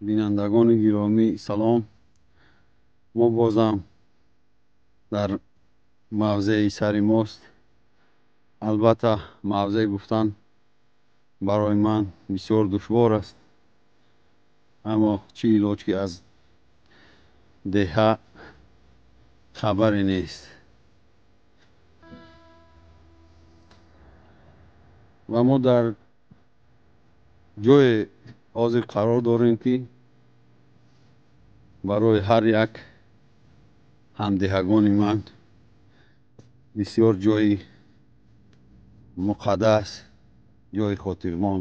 Бинандагони гиромӣ, салом. Мо бозам дар мавзеи сари мост. Албатта, мавзеъ гуфтан барои ман бисёр душвор аст, аммо чӣ илоҷ, ки аз деҳа хабаре нест. Ва мо дар ҷое ҳозир қарор дорем, ки барои ҳар як ҳамдеҳагони ман бисёр ҷои муқаддас, ҷои хотирмон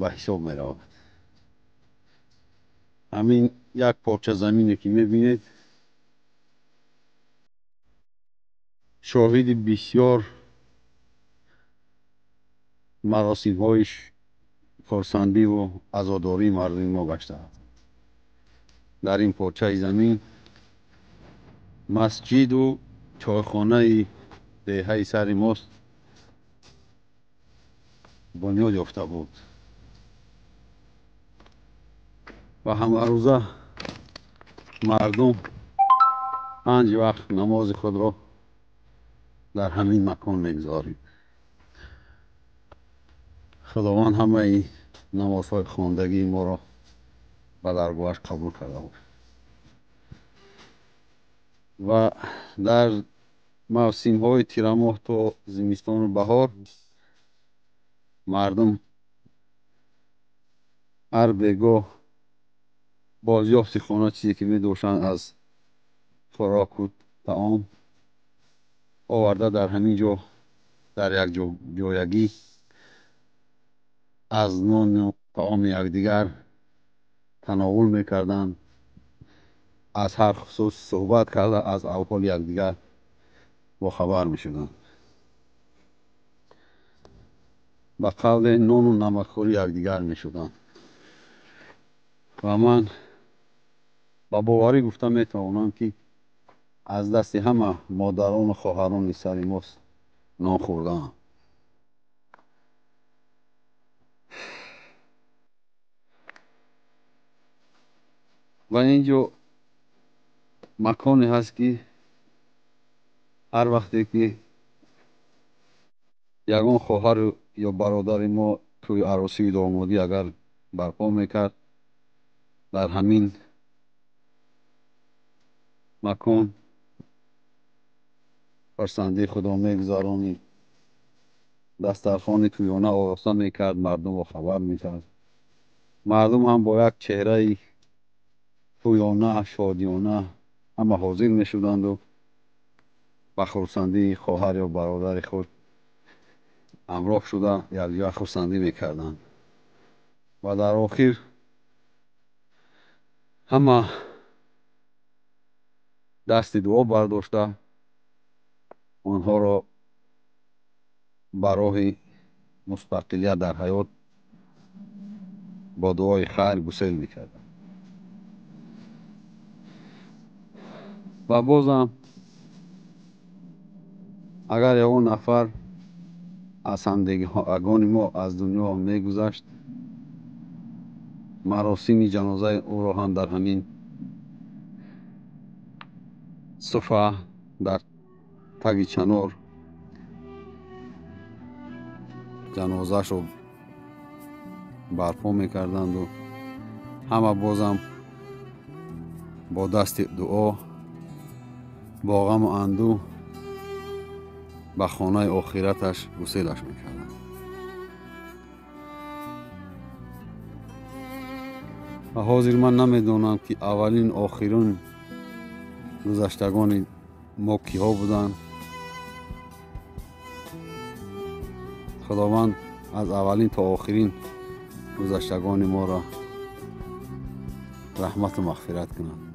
ба ҳисоб меравад. Ҳамин як порча замине, ки мебинед, шоҳиди бисёр маросимҳои хурсандиву азодории мардуми мо гаштааст. Дар ин порчаи замин масҷиду чойхонаи деҳаи сари мост бунёд ёфта буд ва ҳамарӯза мардум 5 вақт намози худро дар ҳамин макон мегузорид. Худованд ҳамаи намозҳои хондагии моро ба даргоҳаш қабул карда буд. Ва дар мавсимҳои тирамоҳ то зимистону баҳор мардум ҳар бегоҳ бозёфти хона, чизе ки медоштанд аз хӯроку таом оварда, дар ҳамин ҷо дар як ҷоягӣ аз нону таоми якдигар тановул мекарданд, аз ҳар хусус суҳбат карда, аз аҳволи якдигар бохабар мешуданд. Ба қавле нону намакхӯри якдигар мешуданд. Ва ман ба боварӣ гуфта метавонам, ки аз дасти ҳама модарону хоҳарони сари мост нон хӯрдаам. Ва ин ҷо маконе ҳаст, ки ҳар вақте ки ягон хоҳару ё бародари мо тӯи арӯсию домодӣ агар барпо мекард, дар ҳамин макон хурсандии худро мегузаронид, дастархони тӯёна ороста мекард, мардумро хабар мекард. Мардум ҳам бо як чеҳраи тӯёна, шодиёна ҳама ҳозир мешуданду ба хурсандии хоҳар ё бародари худ ҳамроҳ шуда якҷоя хурсандӣ мекарданд. Ва дар охир ҳама дасти дуо бардошта онҳоро ба роҳи мустақилият дар ҳаёт бо дуои хайр гусел мекарданд. Ва бозам агар ягон нафар аз ҳамдеҳагони мо аз дунё мегузашт, маросими ҷанозаи ӯро ҳам дар ҳамин суфа дар таги чанор ҷанозаашро барпо мекарданду ҳама бозам бо дасти дуо, бо ғаму андӯҳ ба хонаи охираташ гуселаш мекарданд. Ва ҳозир ман намедонам, ки аввалин охирин гузаштагони мо киҳо буданд. Худованд аз аввалин то охирин гузаштагони моро раҳмату мағфират кунад.